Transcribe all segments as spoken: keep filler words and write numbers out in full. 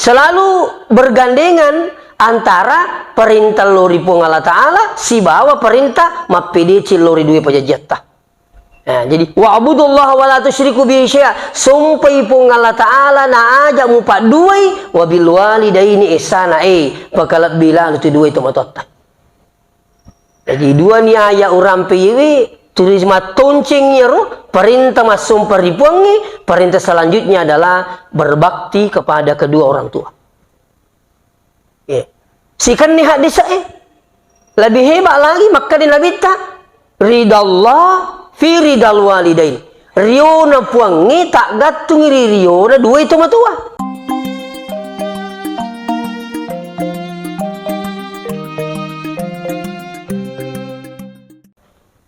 Selalu bergandengan antara perintah lao ri Puang Allah Ta'ala sibawa perintah mappedeceng lao ri dua pajajiatta. Nah, jadi, "Wa'budullaha wa la tusyriku bihi syai'a." Sompai Puang Allah Ta'ala na aja mupadduai, "wa bil walidaini ihsana," eh, pakalebbi lalo tu dua tomatoatta. Jadi, dua ni ayat urampe iwe, tulis mattonceng iyaro, perintah massompa ri Puangnge, perintah selanjutnya adalah berbakti kepada kedua orang tua. Iya. Sikenni haddese'e. Lebih hebat lagi makkeda Nabitta, "Ridallah fi ridal walidain." Riona Puangnge taggattungi ri riona dua tomatoa.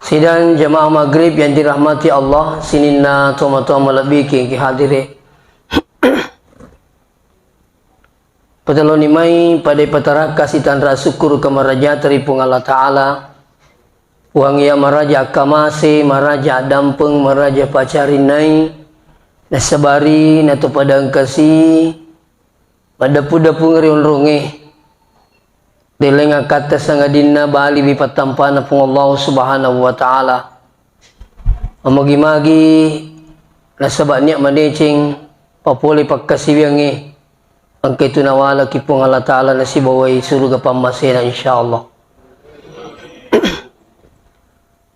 Sidang jamaah maghrib yang dirahmati Allah, sininna tomatoa malebbi ki hadire. Pataloni mai pada patarakka sitanra sukkuru kamarajata ri Puang Allah Ta'ala. Puang iya maraja akkamase, maraja addampeng, maraja pacarinnai, nasabari natopadangkasi, maddepu-depung ri onrongnge. Deleng akkatta sangadinna baliwi pattampana Puang Allah Subhanahu wa Ta'ala. Mamagi-magi nasaba nia madeceng papole pakkasiwiangnge. Engka itu nawalaki Puang Allah Ta'ala nasibawai suruga pammasena, insyaallah.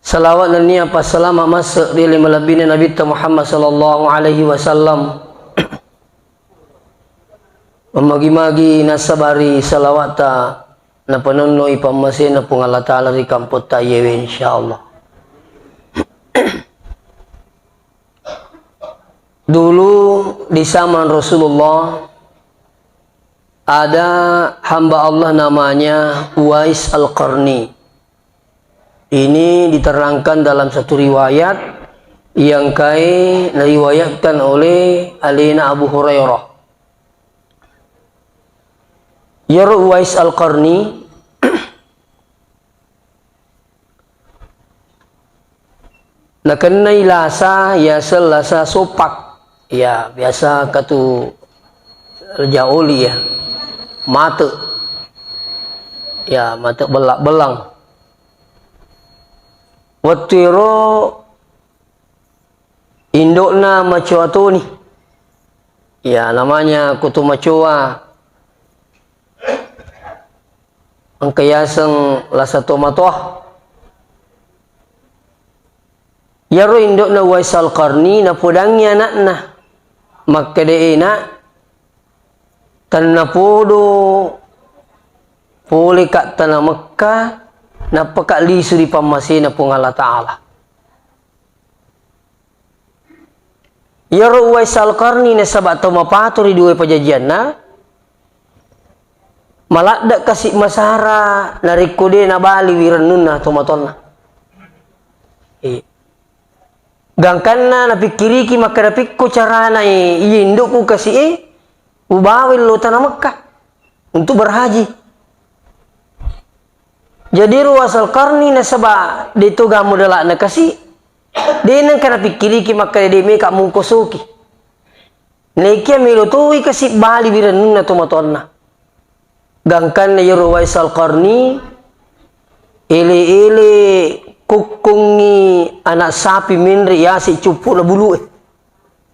Salawat nennia passalama masse ri ale malebbina Nabitta Muhammad sallallahu alaihi wasallam. Mamagi-magi nasabari salawatta napanonnoi pammasena Puang Allah Ta'ala ri kampotta iyewe, insyaallah. Dulu di zaman Rasulullah, ada hamba Allah namanya Uwais Al-Qarni. Ini diterangkan dalam satu riwayat yang kai nariwayatkan oleh alena Abu Hurairah. Iyaro Uwais Al-Qarni nakennai lasa, yaseng lasa sopak. Ya, biasa katu reja oli ya. Mate. Ya, mate bella-bellang. Wettu ero indokna macoa toni. Ya, namanya kutu macoa. Engka yaseng lasa tomatoa. Iyaro indokna Uwais Al-Qarni napodangngi anakna. Makkeda, "E nak, tennapodo poleka tana Mekka, nappaka lisu ri pammasena Puang Allah Ta'ala." Iyaro Uwais Al-Qarni nasaba tau mapato ri dua pajajianna, maladde kasi masara narekko de nabaliwi rennunna tomatoanna. Eh. Gangkanna napikkiriki makkeda, "Pikko carana, eh, iya indokku kasi e, ubawa lo tana Mekka untuk berhaji." Jadi Uwais Al-Qarni nasaba de to ga modalakna kasi, de nengka napikkiriki makkeda de meka mungkosoki. Naikia melo toi kasi baliwi rennunna tomatoanna. Gangkanna iyaro Uwais Al-Qarni ele-ele kukkungngi anak sapi menre yase cuppu'na bulu'e.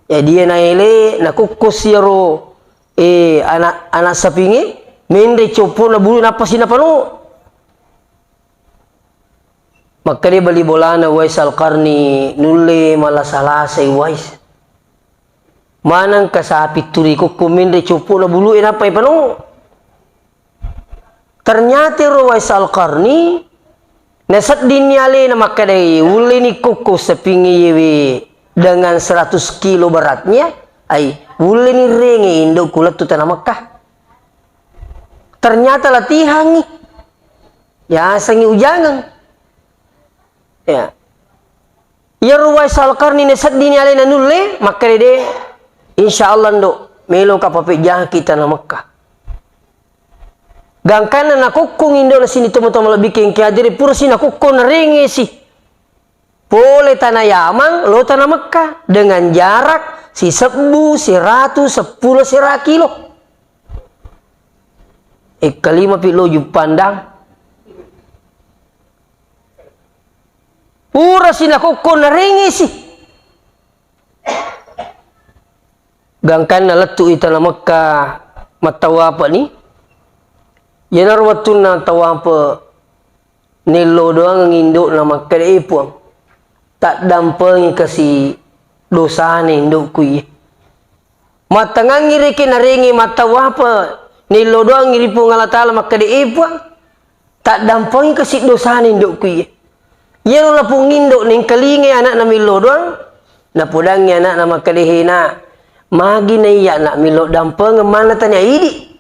Jadi iya naele nakukkung iyaro, eh, anak, anak sapinge menre cuppu'na bulu nappasi napanu. Makkeda bali bolana Uwais Al-Qarni, "Nulle malasa-lasai Uwais. Manengka sapi turi kukku menre cuppu'na bulu'e nappa ipanu." Ternyata ro Uwais Al-Qarni naseddinni alena makkedai, "Ulleni kukku sapinge yewe dengan seratus kilo beratnya, ai ulleni renge indokku lettu tana Mekka." Ternyata latihangi. Yasengngi ujangeng. Ya. Iyaro Uwais Al-Qarni naseddini alena nulle, makkeda de, "Insya Allah, Ndok, meloka papejjaki tana Mekka." Gangkanna nakukkung indokna sini tomatoa malebbi kengke hadiri, purasi nakukkung narengesi. Pole tana Yaman, lo tana Mekka, dengan jarak sisebbu siratu seppulo sera kilo. Ekkalima pi lo Juppandang. Purasi nakokko narengesi. Gangkanna lettu i tana Mekka mattawapeni. Iyanaro wettunna tawape nello doang indo'na makkeda, "E Puang, taddampengi kasi dosana indo'ku iye." Mattangangngi rekeng narengnge mattawape nello doang ri Puang Allah Taala makkeda, "E Puang, taddampengi kasi dosana indo'ku iye." Iyaro lapong indo nengkalingai anakna mello doang, napodangngi anakna makkeda, "He nak, magi na iya nak mello dampengeng manna tania idi?"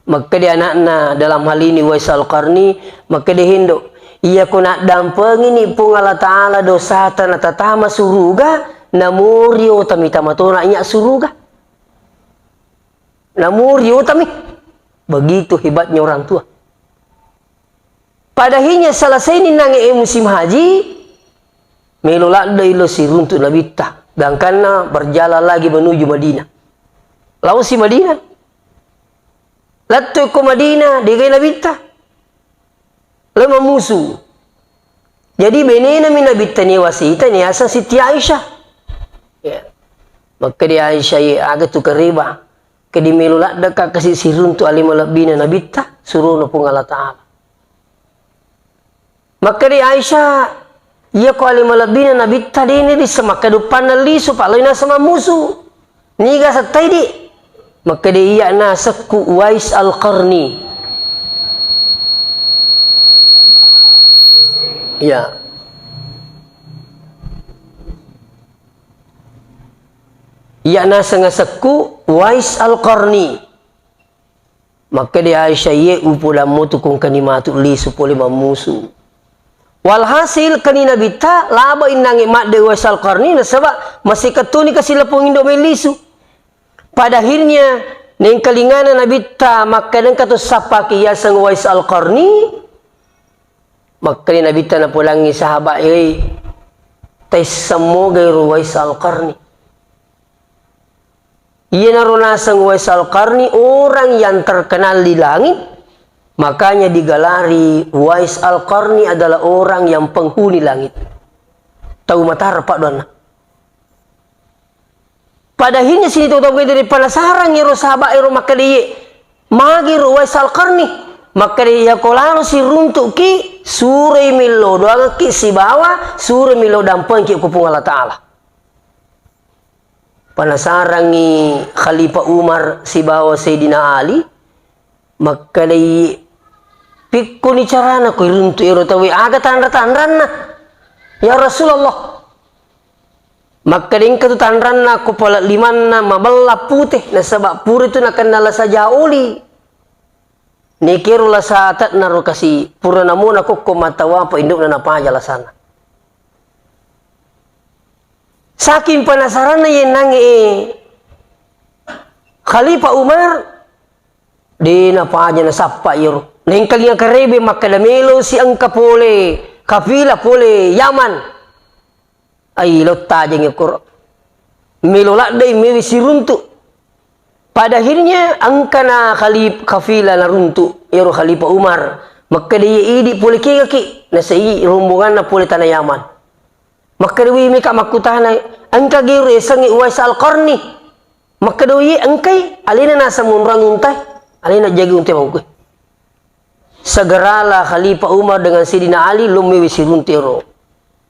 Makkeda anakna, dalam hal ini Uwais Al-Qarni, makkeda, "Hendo, iyako naddampengini Puang Allah Taala dosata natatama suruga, namori otami tama tona iya suruga. Namori otami." Begitu hebatnya orang tua. Pada akhirnya selesai ni nange musim haji, melo ladde ilo siruntu Nabitta. Gangkanna berjalan lagi menuju Madinah. Lao si Madinah. Lettu ko Madinah, degai Nabitta. Lo mamusu. Jadi benena mi Nabitta ni wasita ni aseng Siti Aisyah. Ya. Makkeda Aisyah, "Ye, aga tu kareba. Kedi melo ladde ka kasi siruntu ale malebbina Nabitta, surono Puang Allah Taala." Makkeda Aisyah, "Iyako ale malebbina Nabitta dene dissa makkeda uppanna lisu, paloi naseng mammusu. Niga settai di?" Makkeda, "Iya nasekku Uwais Al-Qarni." Iya. "Iya naseng asekku Uwais Al-Qarni." Makkeda Aisyah, "Iye upodammu tu kongkani matu lisu pole mammusu." Walhasil, kani Nabitta, laba innange madde Uwais Al-Qarni, nasaba masikettuni kasi lapong indo mellisu. Pada akhirnya, nengkalingana Nabitta, makkeda engka to sappaki yaseng Uwais Al-Qarni, makkeda Nabitta napodangngi sahabat, "Ei, taissemmoga ero Uwais Al-Qarni." Iyanaro naseng Uwais Al-Qarni orang yang terkenal di langit, makanya digelari Uwais Al-Qarni adalah orang yang penghuni langit. Tau matara paddoanna. Pada akhirnya sini tau-tau dari penasaran ero sahabat ero makkeda iye, "Magi ro Uwais Al-Qarni?" Makkeda, "Iyako lalo siruntuki, suroi millo doangki sibawa suroi millo dampengki ko Puang Allah Taala." Penasarangi Khalifah Umar sibawa Sayyidina Ali, makkedai, "Pikkuni carana ko iruntu ero tauwe, aga tanra-tanranna, ya Rasulullah?" Makkeda, "Engka tu tanranna ko pale limanna mabella pute, nasaba pura tu nakenna lasa jaoli. Nekero lasa ate'na ro kasi, pura namo nakokko mattawape indo'na napaja lasana." Saking penasaranna yennangnge Khalifah Umar, de napaja nasappa iyaro. Nengkalinga karebe makkeda, "Melo si engka pole kafilah pole Yaman." Ai, lo tajengi koro. Melo laddei mewe siruntu. Pada akhirnya engkana khalif-, kafilah naruntu, iyaro Khalifah Umar. Makkeda, "Iye idi pole kegaki?" Nasai rombonganna pole tana Yaman. Makkeda, "Wi, meka makkutana, engka gero yasengnge Uwais Al-Qarni?" Makkeda, "Iye, engkai, alena naseng monroang untai, alena jagi untai mangkue." Segeralah Khalifah Umar dengan Sayyidina Ali lo mewe siruntu ero.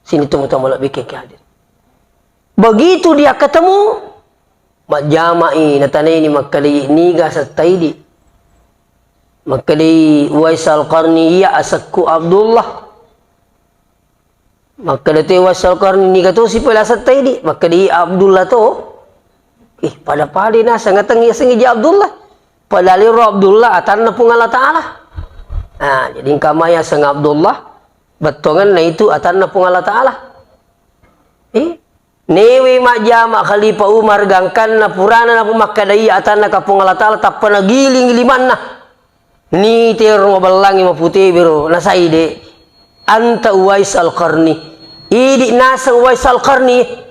Sini tau-tau malebbi ke hadir. Begitu dia ketemu, majjama'i, natanaini makkedai, "Niga asettaidi?" Makkedai Uwais Al-Qarni, "Iya asekku Abdullah." Makkeda te Uwais Al-Qarni, "Niga tosi pole asettaidi?" Makkeda, "Iya Abdullah to." Ih, pada-pada naseng, ateng yasengnge ji Abdullah. Padahal ero Abdullah atanna Puang Allah Taala. Nah, jadi engka mai yaseng Abdullah, bettuangenna itu atanna Puang Allah Taala. Eh, newe majjama Khalifah Umar gangkanna purana napo makkeda iya atanna ka Puang Allah Taala, tappa nagiling limanna. Nitero mabellangi mapute bero, nasai de. Anta Uwais Al-Qarni. Idi naseng Uwais Al-Qarni.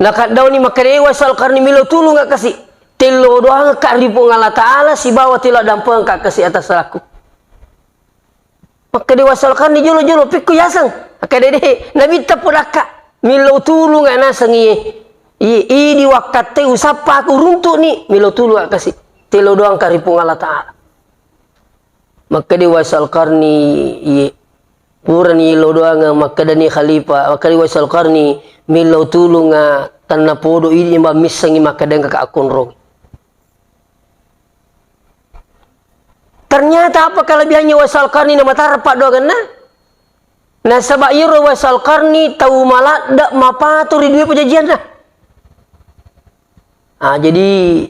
Nakaddauni makkeda, "Uwais Al-Qarni, melo tulung kasi." Tello doangekka ri Puang Allah Ta'ala sibawa tello dampengekka kasi atas laku. Makkeda Uwais Al-Qarni, "Jolo-jolo, pekko yaseng." Akkeda, "De', Nabitta podakka. Millau tulunga naseng iye. Iye, idi wakkatte usappa aku runtu'ni, millau tulunga kasi. Tello doangekka ri Puang Allah Ta'ala." Makkeda Uwais Al-Qarni, "Iye." Purani lo doangeng, makkedani Khalifah, makkeda Uwais Al-Qarni, "Millau tulunga, tennapodo idi mammissengi makkeda engka akkonrong." Ternyata apa kelebihannya Uwais Al-Qarni na matara paddoangenna? Nasaba iyaro Uwais Al-Qarni tau maladde mapato ri dua pajajianna. Ah, jadi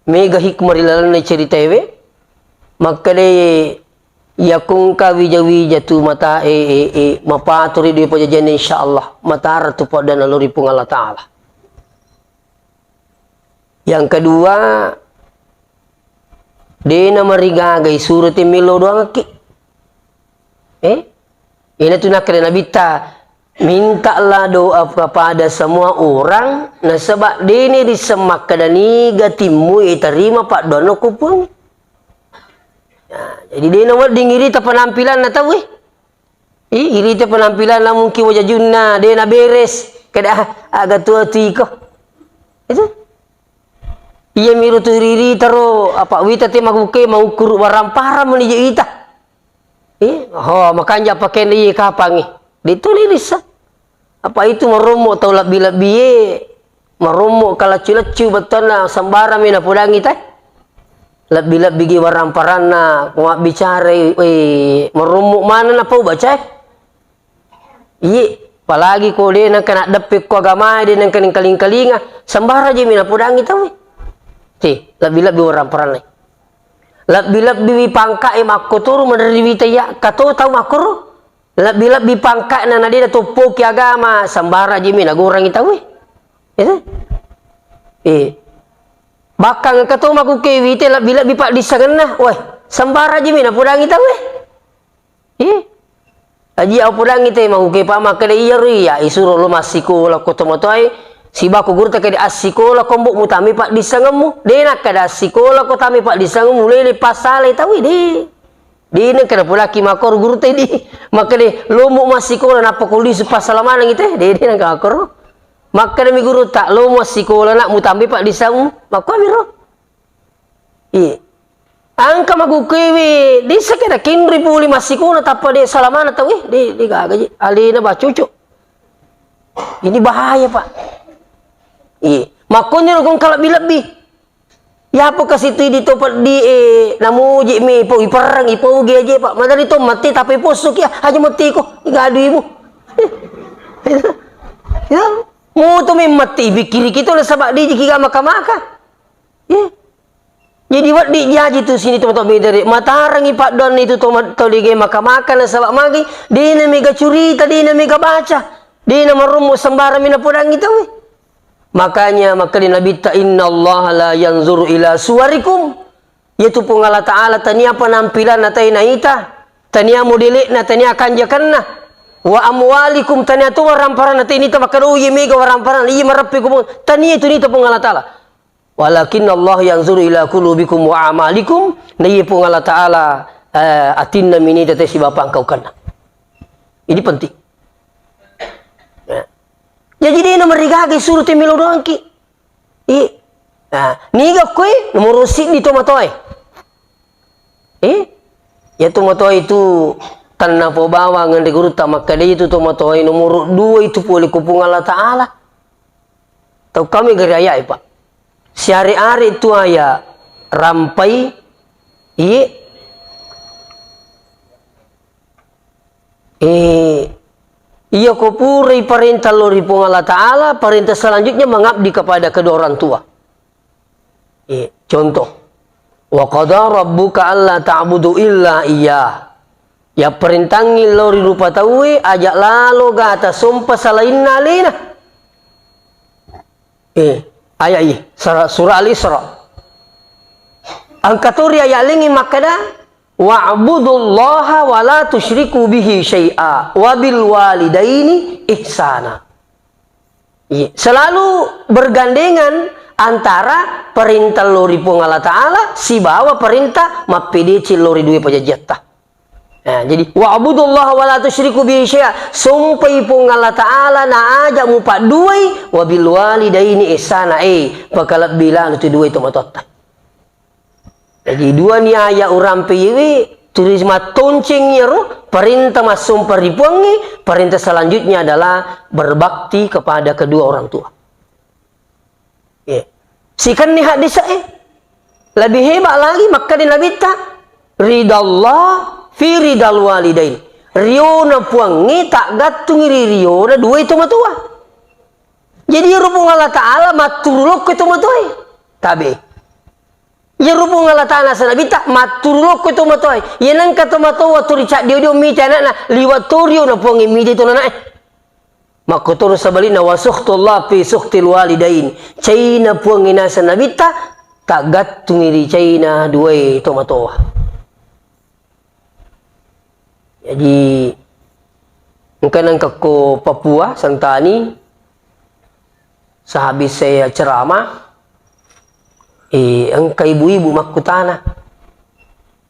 mega hikmah ri lalenna cerita ewe. Makkeda, "Yakungka wija-wija tu mata e, e, e, mapato ri dua pajajianna, insyaallah matara tu paddoanna lao ri Puang Allah Ta'ala." Yang kedua, de' namarigaga isuro te millau doangekki. Eh? Iyanatu nakkeda Nabitta, "Mintalah doa kepada semua orang, nasaba de' ni risseng makkeda niga timmu itarima paddoanna ko Puang." Nah, jadi de' nawedding irita penampilanna tauwe. Ih, irita penampilanna mungkin wajajunna, de' naberes. Kada, ah, aga tua tu iko. Itu. Iya miro tu riri taro, apa wita te maguke maukkuru barang-barang meni je ita. Eh, ho, makanja pakende iye kapangi. De' tuli risseng. Apa itu marommo tau lebbi-lebbi e, marommo kalaccu-laccu bettuanna sembarang mi napodangi te. Lebbi-lebbi gi barang-baranna, ko mabbicara, eh, marommo mana napau baca e. Iye, apalagi ko de' nengka naddeppe ko agama e, de' nengka nengkaling-kalinga, sembarang je mi napodangi tau e. Te, lebbi-lebbi barang-baranna. Lebbi-lebbi wi pangka e makkotoro maderri wita iya, kato tau makkoro. Lebbi-lebbi pangka'na na de' natoppoki agama, sembarang je mi nagorangi tauwe. Itu? Eh. Bahkan engka to makukewi te lebbi-lebbi paddissengenna, weh, sembarang je mi napodangi tauwe. Eh. Aji au podangi te makuke pa makkeda iyaro iya isuro lo massikola ko tomatoae, sibawa ko gurutta kede assikola ko mbok mutamai paddissengemmu. De' nakkeda assikola ko tamai paddissengemmu lele passalai tauwe, de'. De' nengka napodakki makkoro gurutta idi. Makkeda, "Lomo massikola nappa ko lisu passala maneng ite?" De', de' nengka makkoro. Makkeda mi gurutta, "Lomo massikola nak mutambai paddissengemmu." Makkuami ro. Iya. Engka magukuiwi, dissa keda kinri puli massikola tappa de' sala maneng tau, eh, de', de' gaga ji. Alena bacucu. Ini bahaya, Pak. Iya. Makkoniro gong kalebbi-lebbi. Yapo kasi tu idi to peddi e, namuji mi, po iperreng, ipogi aje, Pak. Madari to matti, tapi posso kia, aja matti ko, igaduimu. Ya, mutu mi matti, pikiri kito nasaba diji kiga maka-maka. Ya. Jadi wedding jaji tu sini to, to midari. Matarangi paddoanna itu to, to dige maka-maka nasaba magi, dena mega curita, dena mega baca, dena marummu sembarang mina podangi tau. Makanya, makkeda Nabitta, "Innallaha la yanzuru ila suwarikum." Iyatu Puang Allah Ta'ala tania penampilanna tai naita, tania modele'na, tania kanjakanna. "Wa amwalikum," tania to waramparanna tai nita makkeda, "Oh, iye mega waramparanna, iye mareppe kubung." Tania itu nita Puang Allah Ta'ala. "Walakinnallaha yanzuru ila qulubikum wa amalikum." Na iye Puang Allah Ta'ala, eh, atinna minita tai sibawa pangkaukanna. Ini penting. Ya. Jaji dena marigaga suro te melo doangki. I, nah, niga koe nomoro siddi tomatoae. Eh, iya tomatoae itu tennapo bawang ri gurutta makkeda itu tomatoae nomoro dua itu pole ko Puang Allah Ta'ala. Tau kami gari ayat, Pak. Siare-are tu aya rampai, iye. Eh, iya ko purai parenta lo ri Puang Allah Ta'ala, parenta selanjutnya mengabdi kepada kedua orang tua. Eh, contoh. "Wa qada rabbuka alla ta'budu illa iyyah." Ya parentangi lo ri rupa tauwe, aja lalo gata sompa salainna alena. Eh, ayat i, sura-, surah Al-Isra. Engka to ri ayat lengngi makkeda, "Wa'budullaha wa la tusyriku bihi syai'a wa bil walidaini ihsana." Iya, selalu bergandengan antara perintah lao ri Puang Allah Ta'ala sibawa perintah mappedeceng lao ri dua pajajiatta. Nah, jadi, "Wa'budullaha wa la tusyriku bihi syai'a." Sompai Puang Allah Ta'ala na aja mupadduai, "wa bil walidaini ihsana," eh, pakalebbi lalo tu dua tomatoatta. Jadi, dua ni aya urampe iwi, tulis mattonceng iyaro, perintah massompa ri Puangnge, perintah selanjutnya adalah berbakti kepada kedua orang tua. Iya. Sikenni hadis e, lebih hebat lagi makkeda Nabitta, "Ridallah fi ridal walidain." Riona Puangnge taggattungi ri riona dua tomatoa. Jadi, ero Puang Allah Ta'ala matturu lokko tomatoae. Tabe. Iyaro Puang Allah Ta'ala naseng Nabitta, matturu lokko tomatoae. Iya nengka tomatoa turi caddio-dio mita anakna, liwat torio na Puangnge mita itu anakna. Makkotoro sebalikna, "Wa sukhtullah fi sukhtil walidain." Caina Puangnge naseng Nabitta, taggattungi ri caina duae tomatoa. Jadi, engka nengka ko Papua, Sentani, sehabis saya ceramah, eh, engka ibu-ibu makkutana.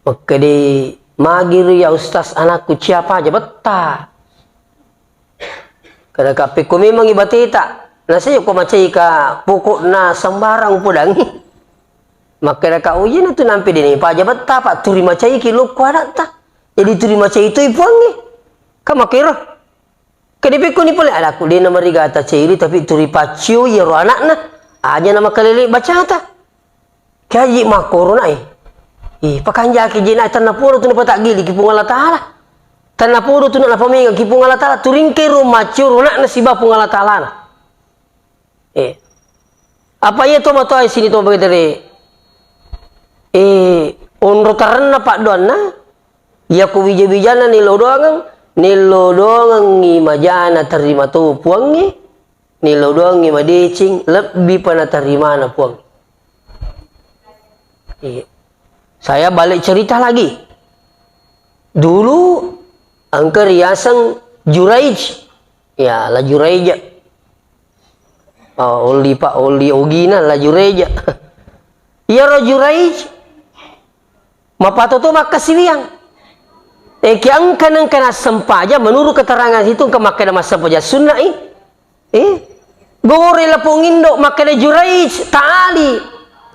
Makkeda, "Magi ri ya Ustaz, anakku ciapa aja betta." Kada kape ko memang ibateta, nasaya ko macaika pokokna sembarang upodangi. Makkeda ka, "Oh, iyana tu nampe dene paja betta, Pak, turi macaiki lokko anatta." Jadi turi macai toi Puangnge. Ka makkero. Kede pekkoni pole, "Adakku dena marigata ceri, tapi turi paccio iyaro anakna. Aja na makalele bacata." Kaji makkoro na e. Ih, pakanjaki je na, tennapodo tu napataggili ki Puang Allah Ta'ala. Tennapodo tu napamengeng ki Puang Allah Ta'ala. Turingkero maccoro na nasiba Puang Allah Ta'ala na. Eh. Apa iya to matoa sini to betere? Eh, onro tarenna paddoanna. Iya ko wija-wijanna nillo doangeng, nillo doangengngi majana terima to Puangnge. Nillo doangngi madeceng, lebbi pa natarimana Puang. Iya. Saya balik cerita lagi. Dulu engka riaseng Juraij. Ya, La Juraij. Oh, oli pa, oli ogina La Juraij. Iyaro Juraij Mapatoto makkasiwiang. Eh, ki engka nengka nassempajang, menurut keterangan situ engka makkeda massempajang sunna i. Eh, gore lapong indo makkeda, "Juraij, ta'ali.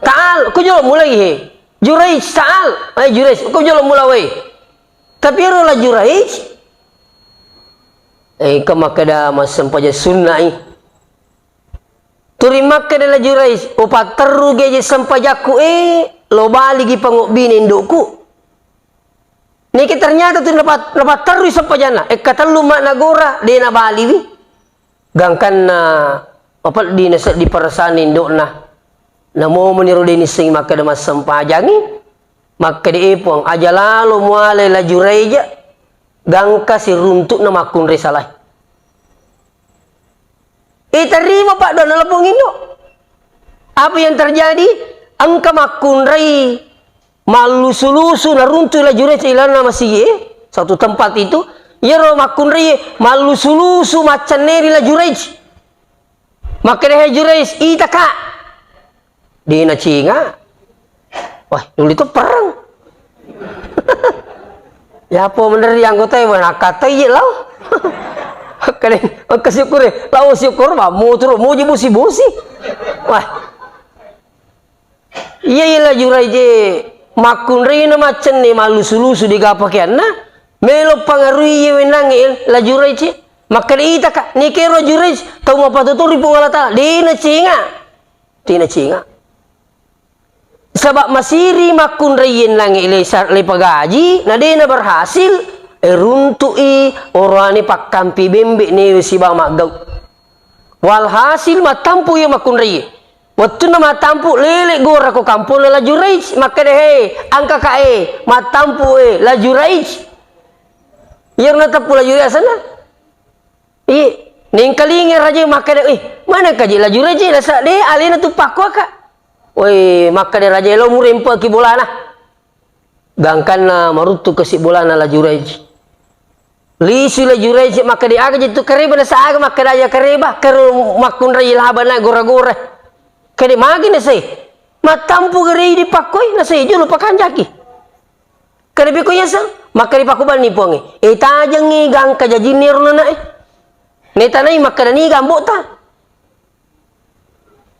Ta'al, ko jolo mulai he. Juraij, ta'al. Eh, Juraij, ko jolo mulai we." Tapi ero La Juraij, eh, engka makkeda massempajang sunna i. Turi makkeda La Juraij, "Upatterru geje sempajakku e, lo baligi pangobbine indokku." Niki ternyata tu napat-, napatterrui sempajanna. Ekka tellu ma nagora, de nabaliwi. Gangkanna mapeddi naseddi perasaan indokna. Namo meniro de nissengi makkeda massempajangi. Makkeda, "E Puang, aja lalo mualai La Juraij, gangka siruntukna makkunrai salai." Iterima paddoanna lapong indo. Apa yang terjadi? Engka makkunrai mallusu-lusu naruntu La Juraij ilalenna masigi e, satu tempat itu. Iyaro makkunrai mallusu-lusu maccenneri La Juraij. Makkeda, "He Juraij, itaka." De nacinga. Wah, nuli to perang. Yapo meneri anggota e, wah, nakkatai lao. Kade, engka syukur e. Lao syukur, wah, motoro, moji bosi-bosi. Wah. Iya, iya, La Juraij e, makkunraina maccenne, mallusu-lusu, de ga pakeanna. Melo pangarui iye wenangnge, La Juraij e. Makkeda, "Itaka." Nikero Juraij, tau mapatotori Puang Allah Taala. De nacinga. De nacinga. Saba masiri makkunrai yennangnge le sa-, le pagaji, na de na berhasil, e, runtu'i oroane pakkampi bembe newe sibawa maggau. Walhasil, mattampu iya makkunrai. Wettunna mattampu, lele gora ko kamponna La Juraij, makkeda, "He, angkaka e, mattampu e, La Juraij." Iyaro nateppu La Juraij asenna. Iye, nengkalinga raja makkeda, "Eh, mana kaji La Juraij, nasa de alena tu pakkuaka." Woi, makkeda raja, "Lo murempeki bolana." Gangkanna maruttu kasi bolana La Juraij. Lisu La Juraij makkeda, "Aga je tu kareba?" Nasa aga makkeda, "Ya kareba, karo makkunrai laba na gora-gora." Kede magi nasai. Mattampu gare idi pakkoi, nasai jolo pakanjaki. Kede piko yaseng, makkede pakubanni Puangnge. E tajengngi gangka jajinni ero nanae. Netanai makkeda niga ambo'ta.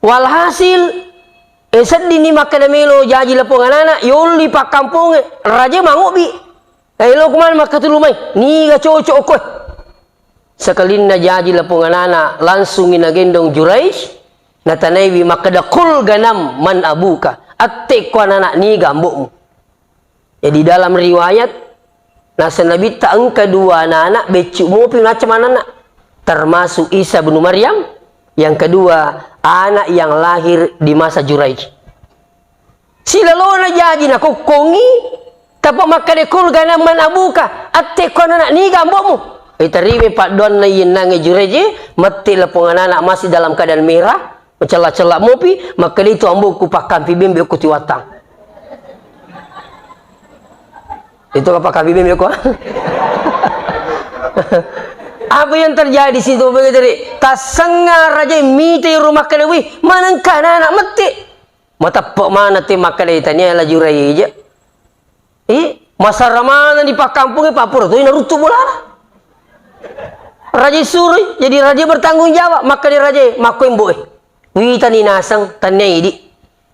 Walhasil, e seddini makkeda melo jaji lapong anana, yolli pakkampongnge, raja mangobbi. E lo kumana makkatulu mai, niga cocok koe. Sekalinna jaji lapong anana, langsungi nagendong Juraij, natanaiwi makkeda, "Qul ganam man abuka." Attekko anana, niga ambo'mu. Jadi dalam riwayat, naseng Nabitta engka dua anak-anak, beccu mopi macam anak-anak. Termasuk Isa bin Maryam, yang kedua, anak yang lahir di masa Juraij. Silalona jaji nakokkongi, tappa makkeda, "Qul ganam man abuka," attekko anak-anak, niga ambo'mu? Itarimai paddoanna yennangnge Juraij, mette lapong anak-anak masih dalam keadaan merah, macella-cella mopi, makkeda, "Itu ambo'ku pakkampi bembe ko tiwattang." Itu apa kami bembe ko? Apa yang terjadi situ? Begitu, tassengnga raja mite rumah kalewi, manengka anak-anak mette. Mateppe mana te makkeda tania laju raja. Eh, masara mana di pakkampungnge, pappura tu naruttu bolana. Raja suroi, jadi raja bertanggung jawab, makkeda raja, makko emboe. Witani naseng, tania idi.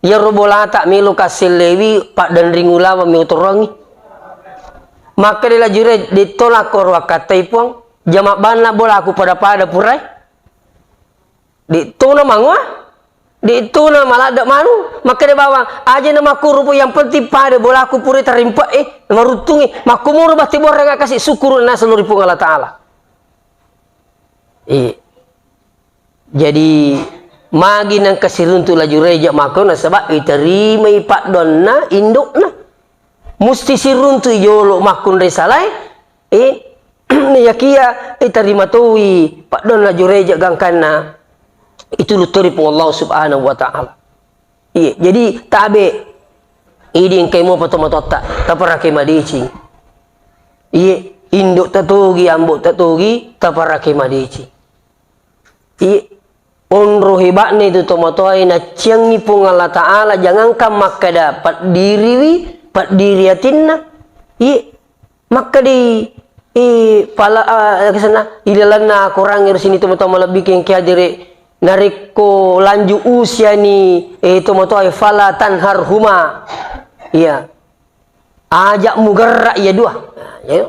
Iyaro bolata melo kassellewi, paddenring ulaweng mi utorongi. Makkeda laju raja, detto lakko ruakkattai Puang, jama banna bolaku pada-pada purai. De'tona mangoa, de'tona maladde manu, makkeda bawang, aja na makkurupu, yang penting pada bolaku pura tarimpe e, maruttungi, makkumuru batti borang kasi, syukur naseng ri Puang Allah Ta'ala. Eh. Jadi, magi nengka siruntu laju raja makko nasaba iterimai paddoanna indokna. Musti siruntu jolo makkunrai salae, eh, Iyakiya, eh, tarima toi, paddonna jureja gangkanna, itu luttori Puang Allah Subhanahu wa Ta'ala. Iya, jadi tabe, idi engkai mopa tomatoatta, taparake madeceng. Iya, indokta togi, ambokta togi, taparake madeceng. Iya, onro hebatna itu tomatoae, nacciangi Puang Allah Ta'ala, jangankan makkeda paddiriwi, paddiri atinna. Iya, Makkeda, eh, pala, ah, kesenna, ilalanna Quran ero sini tomatoa malebbi kengke ajere, narekko lanjut usiani, eh, tomatoa, eh, fala tanharhuma. Iya. Aja mugerra iya dua. Nah, iya.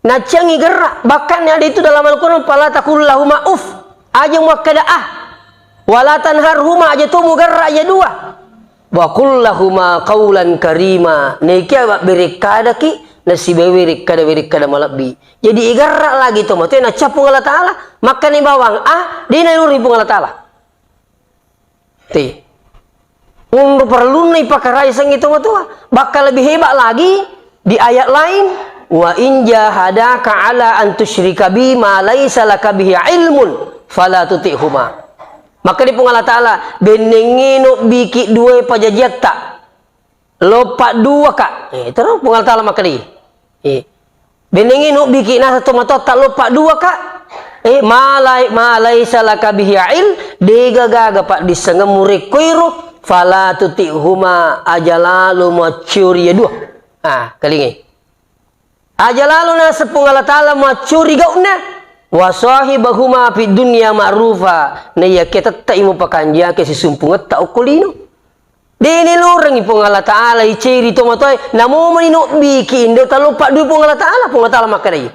Nacciangi gerra, bahkan ada itu dalam Al-Quran, fala taqul lahuma uff. Aja muakkeda ah. Wala tanharhuma, aja to mugerra iya dua. Wa qul lahuma qaulan karima. Naikia mabberekkadaki, nasibawa werekkada-werekkada malebbi. Jadi igarra lagi tomatoae nacca Puang Allah Ta'ala. Makkani bawang, ah, dena nuri Puang Allah Ta'ala. Te. Unru perlunna ipakarai sengngi tomatoa. Bahkan lebih hebat lagi di ayat lain, wa in jahadaka ala an tusyrika bi ma laisa laka bihi ilmun fala tuti'huma. Makkeda Puang Allah Ta'ala, bennengngi nobbiki duae pajajiatta, lo padduaka. Eh, terus Puang Allah Ta'ala makkeda, eh, bennengngi nobbiki naseng tomatoatta lo padduaka. Eh, ma lai-, ma laisa laka bihi ilm, dega gaga paddissengemmu rekkoiro, fala tuti'huma, aja lalo muacciori iya dua. Ah, kalingai. Aja lalo naseng Puang Allah Ta'ala maccuri gau'na, wa sahibahuma fid dunya ma'rufa, naiyakia tette'i mupakanjaki sisumpungetta okko lino. De' naelorengngi Puang Allah Ta'ala iceri tomatoae, namomani nobbiki indo taloppa dui Puang Allah Ta'ala, Puang Allah Ta'ala makkedai.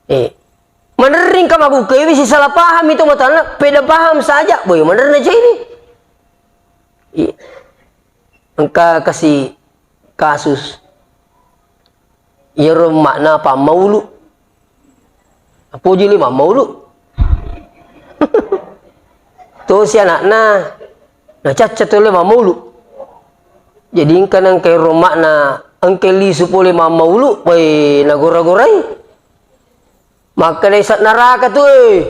Eh, manerring ka magukewi si salah paham itu tomatoanna, beda paham saja, boy, manerring na ceri. Iya. Engka kasi kasus. Iyaro makna pammaulu. Apoji le mammaulu. Tosi anakna, nacacca tole mammaulu. Jadi engka nengka ero makna engka lisu pole mammaulu, wai nagora-gorai. Makkeda isa neraka tu, eh.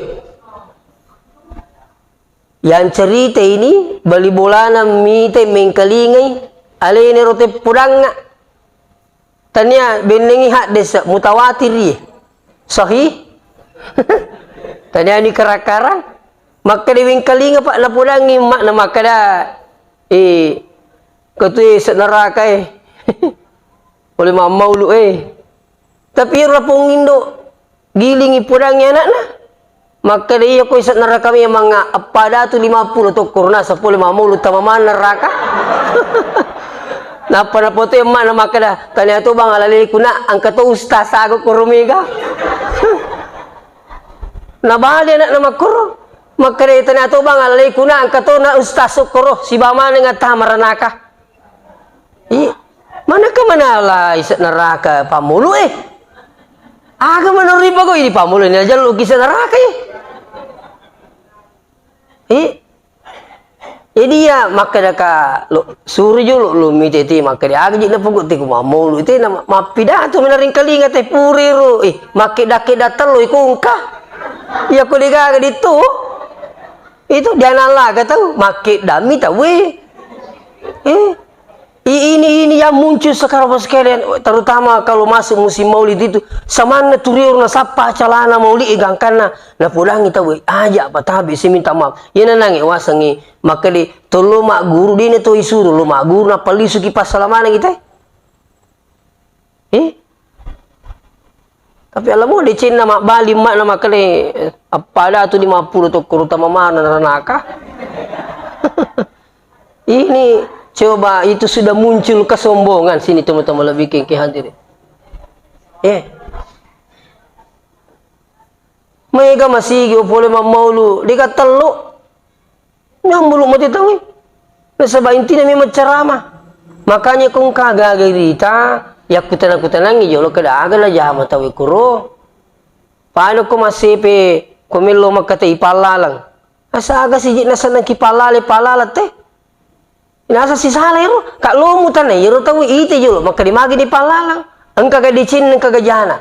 Yang cerita ini, bali bolana mita mengkalingai, alena ro teppodangnga. Tania bennengngi haddese mutawatir, iye. Sahih? Tania ni kara-kara. Makkeda wingkalinga, Pak, napodangngi emma'na makkeda, "Eh, ko tu ese' neraka, eh." Pole mammaulu, eh. Tapi ero lapong indo gilingi podangngi ana'na. Makkeda, "Iya ko ese' neraka memang eppa datu lima pulo tokkoro nasa pole mammaulu tama maneng neraka." Nappa napote emma'na makkeda, "Tania to bang alaleku nak, engka to ustaz aga koro mega." Nabali ana'na makkoro. Makkeda, "Tania to bang alaleku nak, engka to na ustaz sokkoro, siba maneng attama ranaka." Ih, manakka manala ise' neraka pammulu, eh. Aga menurut pagau ini pammulu ini aja lu kisah neraka, eh. Eh. Jadi ya, makkeda ka lo, suri jolo lo miteti, makkeda aga ji na pogok te ku mammulu te na ma-, mappidato menaring kalinga te puriro, eh, makkeda-keda tello ikungka. Iya ko degaga ditu. Itu dia nalaga tau, makkeda mi tau, eh. Eh. I-, ini, ini yang muncul sekarang, Bapak sekalian, terutama kalau masuk musim Maulid itu, samanna turiur nasappa calana Maulid, eh, gangkanna, napodangi tau, eh, aja apa tabe, saya minta maaf. Iya nanange wasengi, makkeda tollo magguru, dene to isuru lo magguru, nappa lisuki passalamana kita. Eh? Tapi alamo decenna mabbali emma'na makkeda, "Appada tu lima pulo tokkoro tama maneng ranaka." Ini coba itu sudah muncul kesombongan sini teman-teman lebih kengke hadirin. Eh. Maega masigi o pole mammaulu, dega tello. Nyambulu mate tauwe. Nasaba intina memang ceramah. Makanya ko engka gaga rita, yakkutana-kutanangi jolo keda aga najama tauwe kuro. Pada ko massepe, ko mello makkata ipallalang. Asa aga siji nasennang ki pallale, pallalang te. Nasa sisala ero, ka lo mutanai ero tau ite jolo, makkeda magi ni pallalang, engka ga decenna, engka ga jana.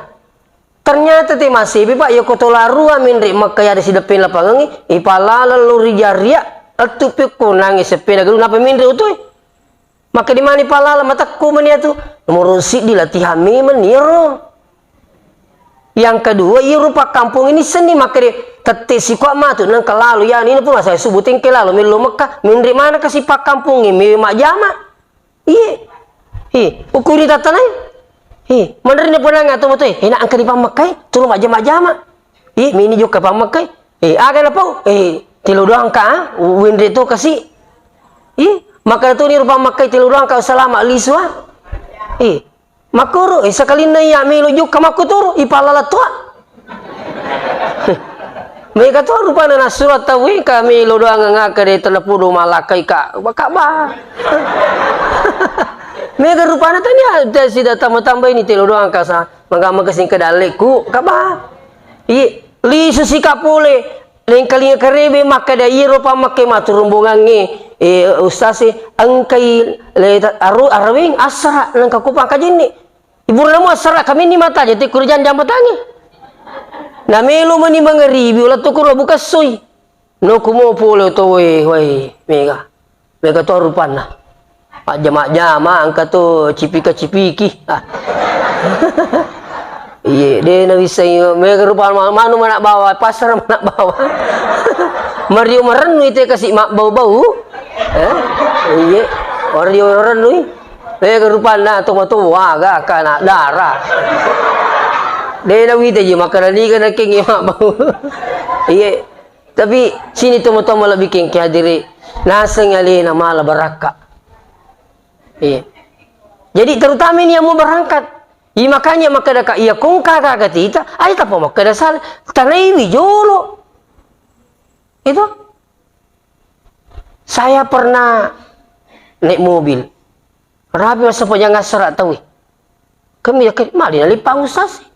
Ternyata te massepi, Pak, yako tola rua menre Mekka yada sideppeng lapangengnge, ipallalang lo ri jaria, ettu pekko nange seppena galu napa menre utoi. Makkeda mani pallalang matekku mani atu, nomoro siddi latihan memang ni ero. Yang kedua, iya rupa kampong ini seni makkeda tette sikua matu nengka lalo ya ini pun asal subuh tengke lalo mello Mekka, menre mana kasi pakkampong ini majjama. Iye. Hi, ukuri tatanai. Hi, menre ni ponang atau mutoi, enak engka di pammekai, tulu majjama-jama. Hi, mini juga pammekai. Hi, aga na pau? Hi, telo doang ka, wenre to kasi. Hi, maka tu ni rupa makai telo doang ka salama lisua. Hi, Makkoro, eh, sakalinna iya melo jokka makkutoro, ipallala toa. Mega to rupana nassuro tauwe ka melo doang ngaka de tena podo malakkai ka, ka ba. Mega rupana tania, te sida tamba-tamba ini telo doang ka sa, maka maka singka dalleku, ka ba. Iye, lisu sika pole, lengkalinga karebe makkeda iyaro pammakke matu rombongangnge, eh, ustaz e, engkai le ta-, aru-, araweng assara nengka ko pangkajenne. Iburana mu assara kaminni mata jate kuro janjang patangi. Na melo mani mangaribi ola to kuro buka soi. No kumo pole to we, wai, mega. Mega to rupanna. Majjama-jama, engka to cipika-cipiki. Ah. Iye, de na bisa iyo. Mega rupa ma-, manu mana bawa, pasar mana bawa. Mario marennu ite kasi mabbau-bau. Eh? Iye. Mario marennu. Mega rupanna to matu waga kana dara. De na wita ji makkeda niga na kengi mabbau. Iye. Tapi sini tomatoa malebbi kengke hadiri, naseng alena mala barakka. Iya. Jadi terutama ini yang mau berangkat. Iya, makanya makkeda ka iya kongka gaga tita, aja tapa makkeda sala, tanaiwi jolo. Itu. Saya pernah naik mobil. Rapi masa pajang asara tawi. Kami yakin, mali nalipang usasi.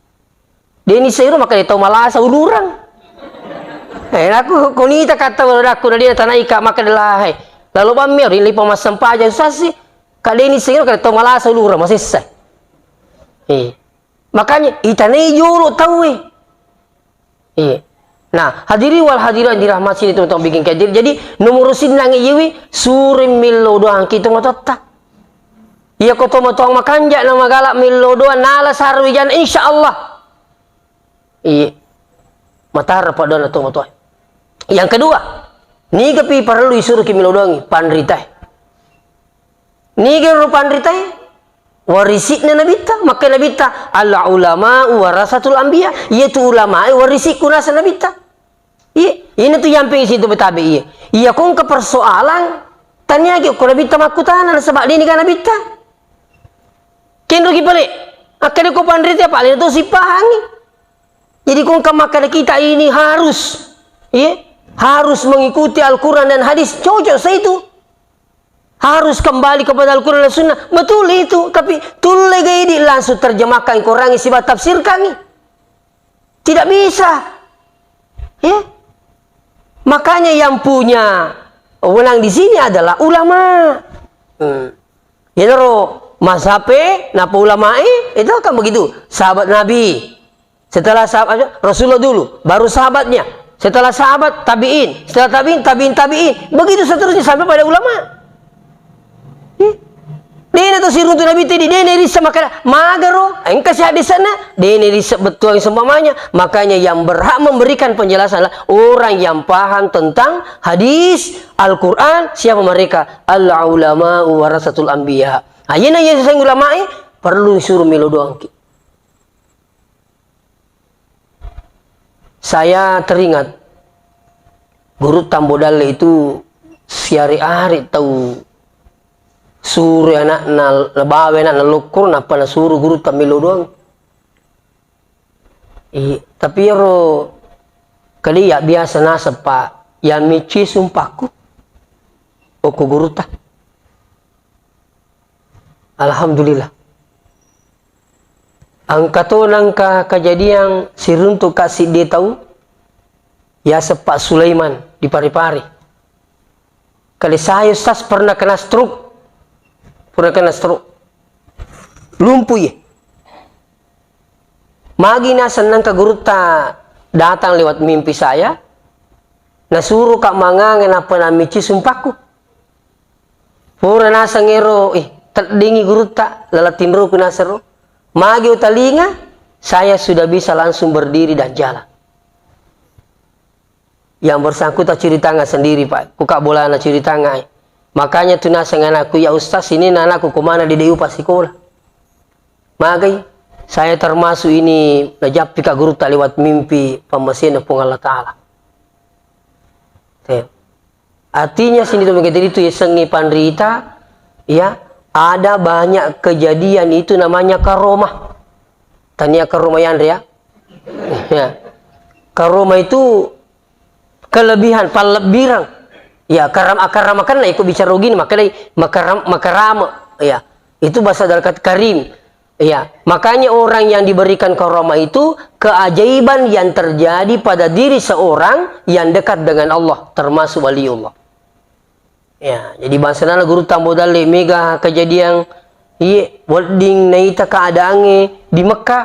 Deni seiro makkeda tau malasa ulurang. Eh, aku konita kata wala dakku na dena tanai ka makkeda lahai. Lalu bammi ori lipa massempajang sasi. Ka deni seiro makkeda tau malasa ulurang masessa. Eh. Makanya itanai jolo tauwe. Eh. Nah, hadiri wal hadirat dirahmati ini teman-teman bikin kajian. Jadi nomor sinnang iyewi suri millo doang kita matotta. Iya ko tomatoang makanja na magala millo doang nala sarwi jana insyaallah. Iya. Matara padona tomatoa. Yang kedua, nigapi parellu isuruki melo doangi panritae. Niga ro panritae? Warisi'na nabitta, makkai nabitta, "Al ulama warasatul anbiya." Iyatu ulamae warisikku naseng nabitta. Iya, ina tu yampeng situ betabe iya. Iya kongka persoalan, taniaki ko nabitta makkutana nasaba deni ga nabitta. Kenroki pale, akkeda ko panritae pale tu sipahangi. Jadi kongka makkeda kita ini harus, iya, harus mengikuti Al-Quran dan hadis, cocok saya itu. Harus kembali kepada Al-Quran dan Sunnah. Betul itu, tapi tulle ga idi langsung terjemahkan Quran siba tafsirkan. Tidak bisa. Ya. Makanya yang punya wewenang di sini adalah ulama. Hmm. Yenaro mazhabe, napa ulamae, itu kan begitu. Sahabat Nabi, setelah sahabat, Rasulullah dulu, baru sahabatnya. Setelah sahabat, tabi'in. Setelah tabi'in, tabi'in, tabi'in. Begitu seterusnya sampai pada ulama. Ih. Dena to siruntu Nabi tadi, dena rissa makkeda, magaro, engka si hadisna, dena rissa bettuang seumpamanya. Makanya yang berhak memberikan penjelasan adalah orang yang paham tentang hadis Al-Quran. Siapa mereka? Al ulama warasatul anbiya. Ayena yang seseng ulamae, perlu suruh melo doangki. Saya teringat, gurutta Ambo Dalle itu siari-ari tau suro anakna, nabawa anakna lokkoro, nappa nasuro gurutta melo doang. I, tapi ero kalia biasa naseng, Pak, yang micci sumpakku, okko gurutta. Alhamdulillah. Engka to nengka kejadian siruntu ka siddi tau, yaseng Pak Sulaiman di Parepare. Kali saya, Ustaz, pernah kena stroke. Pernah kena stroke. Lumpuh, ya. Magi naseng nengka gurutta datang lewat mimpi saya, nasuro ka mangange nappa namicci sumpakku. Pura naseng ero, ih, teddingi gurutta, lalang tinroku naseng ro. Magi utalinga, saya sudah bisa langsung berdiri dan jalan. Yang bersangkutan ceritanga sendiri, Pak. Ku ka bolana ceritanga, eh. Makanya tu naseng anakku, "Ya Ustaz, ini anakku kemana dia upah sekolah?" Magai, saya termasuk ini najappi ka gurutta lewat mimpi pammasena Puang Allah Ta'ala. Te. Artinya, sini tu mengkete itu yasengnge panrita, ya, ada banyak kejadian itu namanya karomah. Tania karomah ya, Andre, ya? Ya. Karomah itu kelebihan, pallebbirang. Ya, karam-, akaramakenna iko bicara ogini, makkedai makaram-, makarama. Ya. Itu bahasa dari kata karim. Iya, makanya orang yang diberikan karomah itu keajaiban yang terjadi pada diri seorang yang dekat dengan Allah, termasuk waliullah. Ya, jadi bangsa nana gurutta Ambo Dalle mega kejadian, iye, wedding naita keadaannya di Mekah.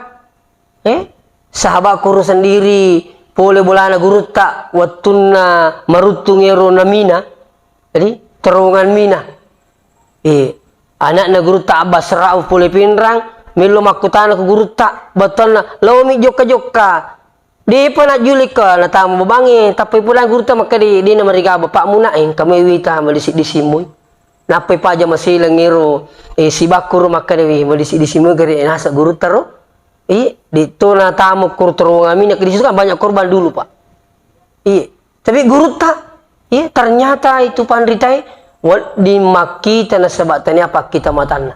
Eh, sahabat kuru sendiri, pole bolana gurutta wettunna maruttung ero na Mina. Jadi, terowongan Mina. Eh, anakna gurutta Abbas Rauf pole Pinrang, mello makkutana ku gurutta, bettuanna, "Laomi jokka-jokka." Depa najjulika, natama babangnge, tappai pulang gurutta makkeda, "De namariga bapakmu nak, eh, engka mai wita madisi-disi mui." Nappai paja maseleng ero, eh, sibakkuru makkeda, "Wih, madisi-disi mui gare nasa gurutta ro." Iya, di to natama ku terowongan Mina, di situ kan banyak korban dulu, Pak. Iya. Tapi gurutta, iya, ternyata itu panritae wedding makkita nasaba tania pakkita matanna.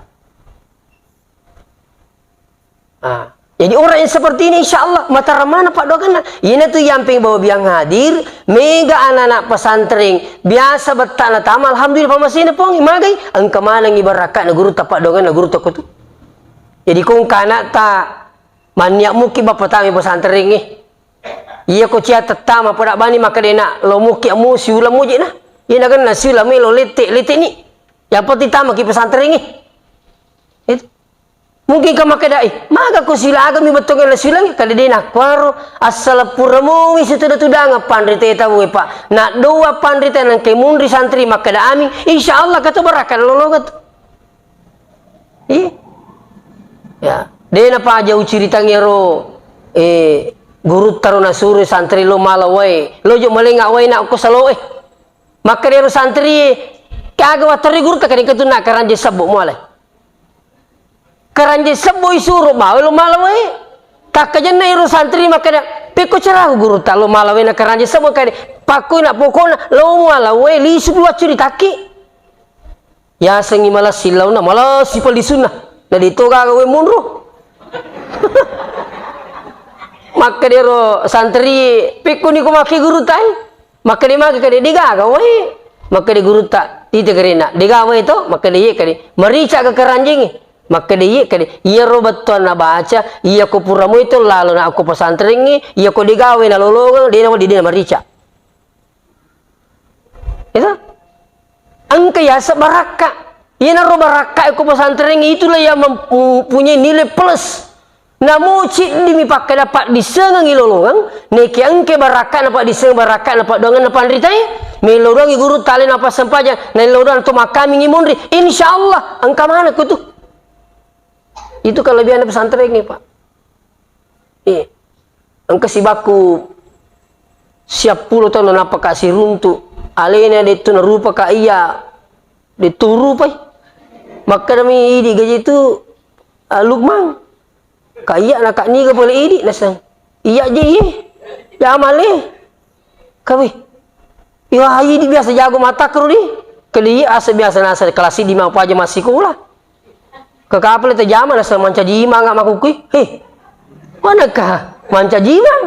Ah, jadi orang yang seperti ini, insya Allah, mataramana paddoakanna. Iyana tu yampeng bawa biang hadir, mega anak-anak pesantren, biasa bettakna tama, alhamdulillah, pamasena Puang, magai, engka manengi barakatna gurutta paddoakanna gurutta ko tu. Jadi kongka anakta, manniak muki bappa tama pesantren, eh. Iya ko cia tettama, pada bani makkedena, lo muki amu siulang mujina. Iya nagenna siulang melo lette, lette ni. Yang penting tamaki pesantren, eh. Itu. Mungkin ka makkedai, "Maga ko silaga mi bettuanna siulang?" Kada de nakkuaro, asal pura mowi situda-tudanga panrita tau, Pak. Nak doa panrita nangke munri santri makkeda amin, insya Allah katu barakka lolonga tu. Iya. Ya, de napaja uciritangi ero, eh, Gurutta ro nasuro santri lo mala wae. Lojo malenga wae na ko saloe. Makkeda ro santri, "Kaga watterui gurutta?" Kade ketunna karanje sebbo muale. Karanje sebbo isuro bawa lo mala wae. Takkajenna iro santri makkeda, "Pekko caraku gurutta lo mala wae na karanje sebbo?" Kade, "Pakkoi na pokona lo mala wae lisu pi waccu ri takki." Yasengngi malessi launa, malessi pellisunna. Na de to gaga wae monro. Makkeda ro santri, "Pekko ni ko make gurutta e?" Makkeda magi kade, "De gaga wae." Makkeda gurutta, "Ite karena, de gaga wae to?" Makkeda, "Iye," kade. "Marica ga karanjengnge?" Makkeda, "Iye," kade. "Iyaro bettuanna baca, iya ko pura moi to lalo na ko pesantrengnge, iya ko de gaga wae nalolongeng, de na wedding de na marica." Itu. Engka yaseng barakka. Iyanaro barakka ko pesantrengnge, itulah yang mempunyai nilai plus. Namo ciddi mi pakkeda paddissengengngi lolongeng, neke engke barakka na paddissengeng, barakka na paddoangeng na panritae, melo doangngi gurutta alena passempajang, na melo doang to makkamingngi monri, insyaallah engka maneng ko tu. Itu kelebihan pesantrengnge, Pak. Iya. Engka sibakku siappulo taung napaka siruntu, alena de tu narupaka iya, de tu rupai. Makkedami idi gaji tu, ah, Lukman. Ka iya na ka niga pole idi naseng. Iya je iye. Jamale. Kawe. Iya idi biasa jago matakru di. Kali iya asa biasa nasa kelas di mau paja massikola. Ka kapale te jama nasa mancaji imang makkukui. He. Manakah mancaji imang?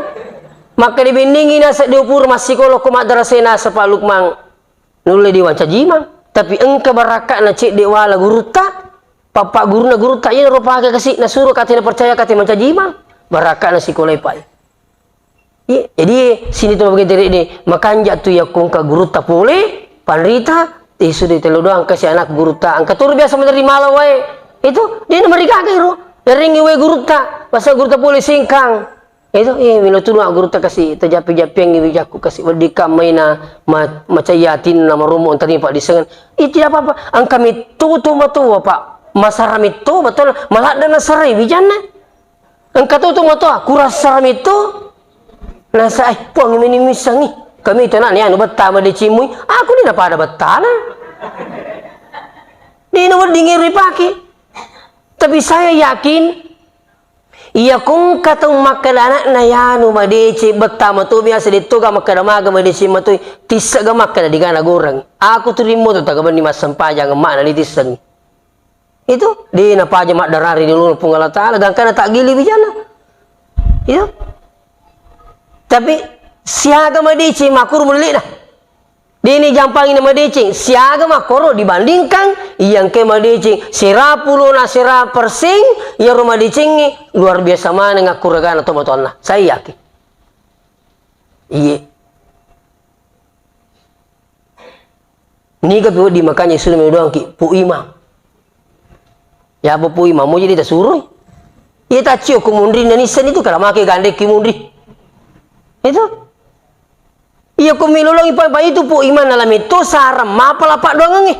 Maka dibendingi nasa diupur massikola ko madrasah nasa Pak Lukman. Nulle diwancajimang, tapi engka barakka'na cedde wala gurutta, pappa guruna gurutta, iyanaro pake kasi nasuro kate napercaya kate mancajimang, barakka'na sikolai, Pak. Iya, jadi sini tu mabage tere de, makanja tu yakko engka gurutta pole, panrita, eh, sudah telo doang kasi anak gurutta, engka turu biasa menerima mala wae. Itu, de namarigaga iro, yarengngi wae gurutta, masa gurutta pole sengkang. Itu, eh, melo tunu gurutta kasi, tajappi-jappiangngi wijakku kasi, wedding kammaina ma-, macai atinna, marommo antarima paddissengan. Eh, tidak apa-apa. Engka metto to matoa, Pak. Masara metto, betul. Maladde nasarai wijanna. Engka to to matoa, kurasara metto. Nasa, eh, Puang meni missengi. Kami itu anak ni anu bettama decimui. Aku ni napada bettana. Di na wedding iri pake. Tapi saya yakin, iya ko engka tau makkeda anakna yanu madeceng, bettama to biasa de toga makkeda maga madeceng matoi, tissega makkeda digana goreng. Aku tu rimmoto tagabenni massempajang emmakna ditissengi. Itu, de napaja maddarari di ulung Puang Allah Taala, gangkana taggili wijanna. Iya. Tapi siaga madeceng makkuro mulle'na. Deni jampangi na madeceng, siaga makkoro dibandingkan iya engkae madeceng serapulo na sera perseng, iyaro madecengnge luar biasa maneng akkuragana tomatoanna. Saya yakin. Iye. Niga pi wedding makanya sudah medoangki, Pu Imam. Yapa Pu Imam, mo jadi tasuroi. Iya taccio ko munri na nisseng itu kala make gandekki munri. Itu. Iya ko milolongi pa, pa itu Pu Imam nala metto sarang mapala paddoangengnge.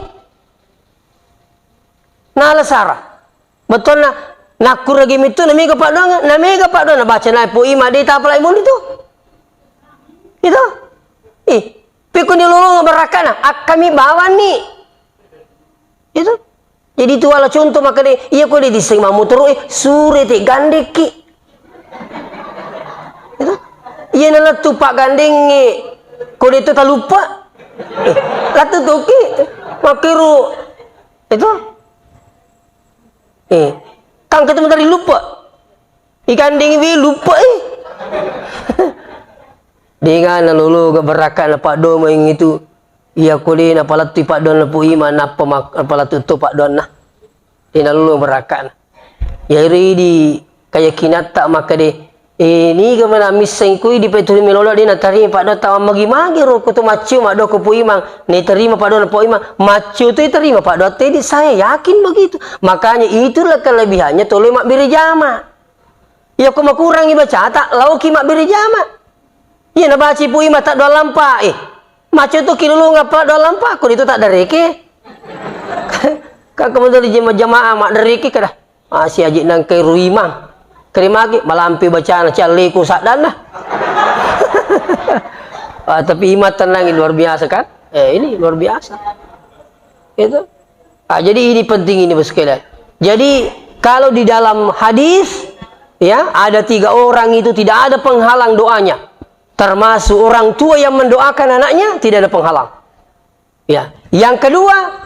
Nala sarang. Bettuanna nakkuragi metto na mega paddoangeng, na mega paddoang na baca na Pu Imam de tapalai munri tu. Itu. Ih, pekko ni lolong barakkana, akkami bawanni. Itu. Jadi tu wala contoh makkeda, iya ko de disseng mammotoro, eh, sure te gandekki. Itu. Iya na lettu paggandengnge, ko de to taluppa. Eh, lettu toki. Makkiru. Itu. Eh, kan ketemu dari luppa. Ikandengi we luppa, eh. Dega nalologa barakka'na paddoangeng itu. Iya ko de napalettui paddoanna Pu Imam, nappa mak-, napalettu to paddoanna. De nalolo barakka'na. Iya iri di kayakinatta makkeda, eh, niga mana misseng kui di peturi melolo de natarima paddoatta, magi-magi ro ko to maccio maddoa ko Pu Imam, netarima paddoanna Pu Imam, maccio to terima paddoatta, saya yakin begitu. Makanya itulah kelebihannya toloi mabbere jama. Iya ko makurangi bacata, laoki mabbere jama. Iya nabaci Pu Imam taddoang lampa, eh. Macco tu kilulung apa doang lampa, ko itu tak dereke. Kan kemudian di jema-, jemaah mak dereke kada. Ah, si aji nangkai ruimang. Terima kasih, malampe bacana, calleku saddanna. Ah, tapi iman tenang, luar biasa kan? Eh, ini luar biasa. Itu. Ah, jadi ini penting ini, Bos sekalian. Jadi, kalau di dalam hadis, ya, ada tiga orang itu tidak ada penghalang doanya. Termasuk orang tua yang mendoakan anaknya, tidak ada penghalang. Ya, yang kedua,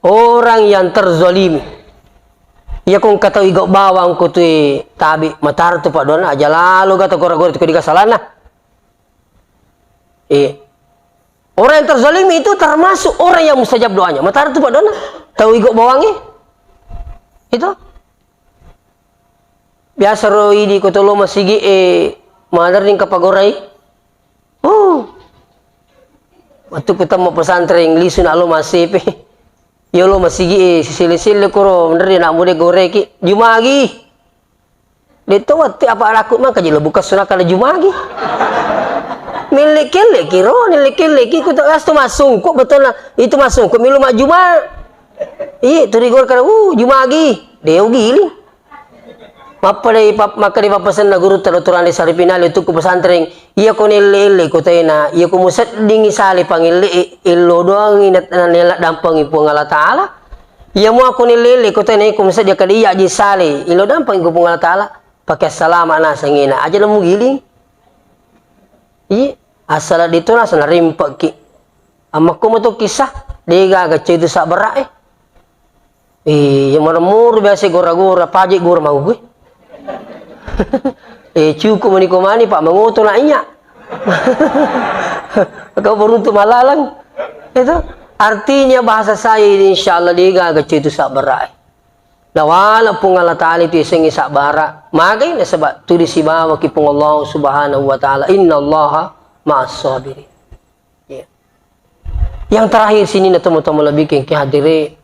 orang yang terzalimi. Iya, ko engka tau igau bawang ko tu tabi, matara tu paddoanna, aja lalo gata gora-gora tu ko diga salana. Eh. Orang yang terzalimi itu termasuk orang yang mustajab doanya. Matara tu paddoanna, tau igau bawangnge. Itu. Biasa ro idi ko tolo masigi e, maderring kapagorai. Oh. Waktu ku temma pesantren lisu na lo masepe. Yo lo masigi e, sisile-sile koro, menderri anak muda goreki. Jumagi. Detto watti apa laku maka jelo buka sunaka le jumagi. Melle kelle kiro, melle kelle ki ku tak asto masungku betul na. Itu masungku milu majuma. Iya, turi gor kada, uh, jumagi. Deo giling. Mappadai pap-, makkadai pappasenna gurutta Doktor Andi Saripinale tukku pesantren, iya ko nelle-elle ko tena, iya ko museddingi sale pangelle e, ello doangi na, na, nella dampangi Puang Allah Taala. Iya mua ko nelle-elle ko tena, iya ko musedding kada iya aji sale, ello dampangi ko Puang Allah Taala. Pake salama nasengena, aja lemu giling. Iya, asala ditona sana rimpekki. Amakko meto kisah, degaga cetu sabbara e. Iya, maremmuru biasa gora-gora, pajek gora mau gue. Eh, cukup meniko mani, Pak, mengoto nak inyak. Kau beruntung malalang. Itu artinya bahasa saya ini, insya Allah, degaga cetu sabbara e. Nawala Puang Allah Taala itu isengi sabbara. Magai nasaba tuli sibawaki Puang Allah Subhanahu wa Taala. Innallaha ma'as sabirin. Iya. Yang terakhir sini na teman-teman lebih ke hadire.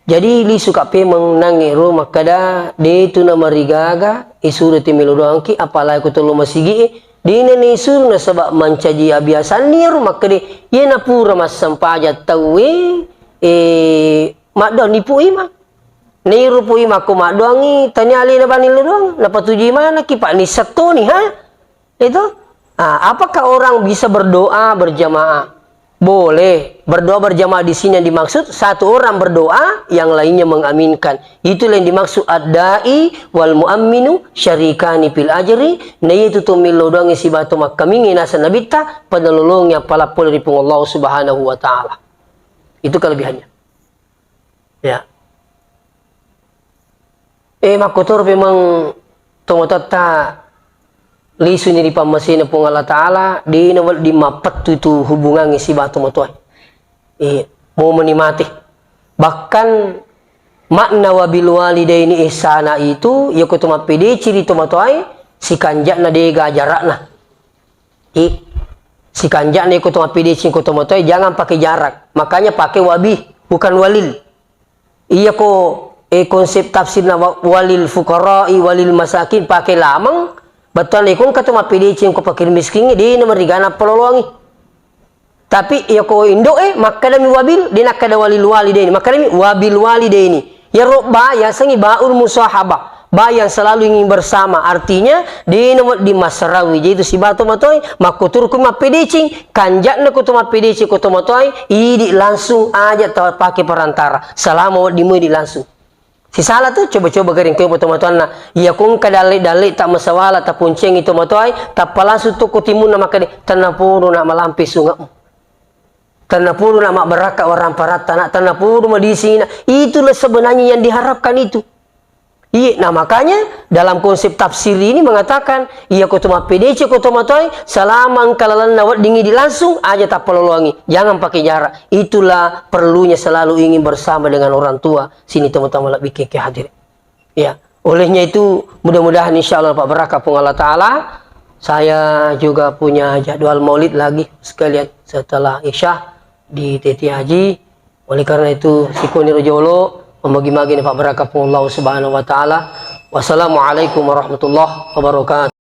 Jadi lisu ka pemeng nangi ro makkada de tu na marigaga isuru ti melo doangki, apalagi ko tolo masigi e. Dina ni isuru nasaba mancaji abiasanni ro makkade ye na pura massempajang tauwe, eh, maddoang ni Pu Imang. Nairu Pu Imang ko maddoangi, tania alena bani lo doang, napatujui manaki, Pak, ni settoni, ha? Itu. Ah, apakah orang bisa berdoa berjamaah? Boleh. Berdoa berjamaah di sini yang dimaksud, satu orang berdoa, yang lainnya mengaminkan. Itulah yang dimaksud ad-da'i wal mu'amminu syarikani fil ajri, na itu to millo doangi sibawa to makkamingi naseng Nabitta, pada lolongi appala pole ri Puang Allah Subhanahu wa Ta'ala. Itu kelebihannya. Ya. Eh, makkotoro memang tomatoatta lisuni ri pammasena Puang Allah Ta'ala, de' nawedding mappettu itu hubungangnge sibawa tomatoae. Eh, momeni mate. Bahkan makna wabil walidaini ihsana itu, yako to mappedeci ri tomatoae, sikanja'na de'ga jarakna. I, sikanja'na iko to mappedeceng ko tomatoae, jangan pakai jarak. Makanya pakai wabi, bukan walil. Iya ko, eh, konsep tafsirna wa-, walil fuqara'i, walil masakin, pakai lamang, bettuanna iko engka to mappedeceng ko fakir miskin, de' na merigana paloloangi. Tapi iya ko indo'e, makkadami wabil, de' nakkada walil walidaini, makkadami wabil walidaini. Iyaro ba yasengngi baul musahabah, ba yang selalu ingin bersama. Artinya, de' nawedding massarawi. Jadi itu sibawa tomatoae, makkuturukku mappedeceng, kanja'na ko to mappedeceng ko tomatoae, idi langsung aja tau pake perantara. Selama wedding mu idi langsung. Sisala tu, coba-coba gering ko tomatoanna. Iya ko engka dalle-dalle ta masawala, taponcengi tomatoae, tappa langsung to ko timunna makkade, tennapodo na malampe sunge'mu. Tennapodo na mabbarakka warang paratta na, tennapodo madisina. Itulah sebenarnya yang diharapkan itu. Iya, nah makanya dalam konsep tafsir ini mengatakan, iya ko to mappedece ko tomatoae, selama engka lalenna wedding idi langsung, aja tappaloloangi. Jangan pakai jarak. Itulah perlunya selalu ingin bersama dengan orang tua. Sini teman-teman lebih ke hadir. Ya, olehnya itu mudah-mudahan insya Allah dapat berkah Puang Allah Ta'ala. Saya juga punya jadwal maulid lagi sekalian setelah Isya di T T Haji. Oleh karena itu, sikoni rojolo, memagi-magi dapat berkah Puang Allah Subhanahu wa Ta'ala. Wassalamualaikum warahmatullahi wabarakatuh.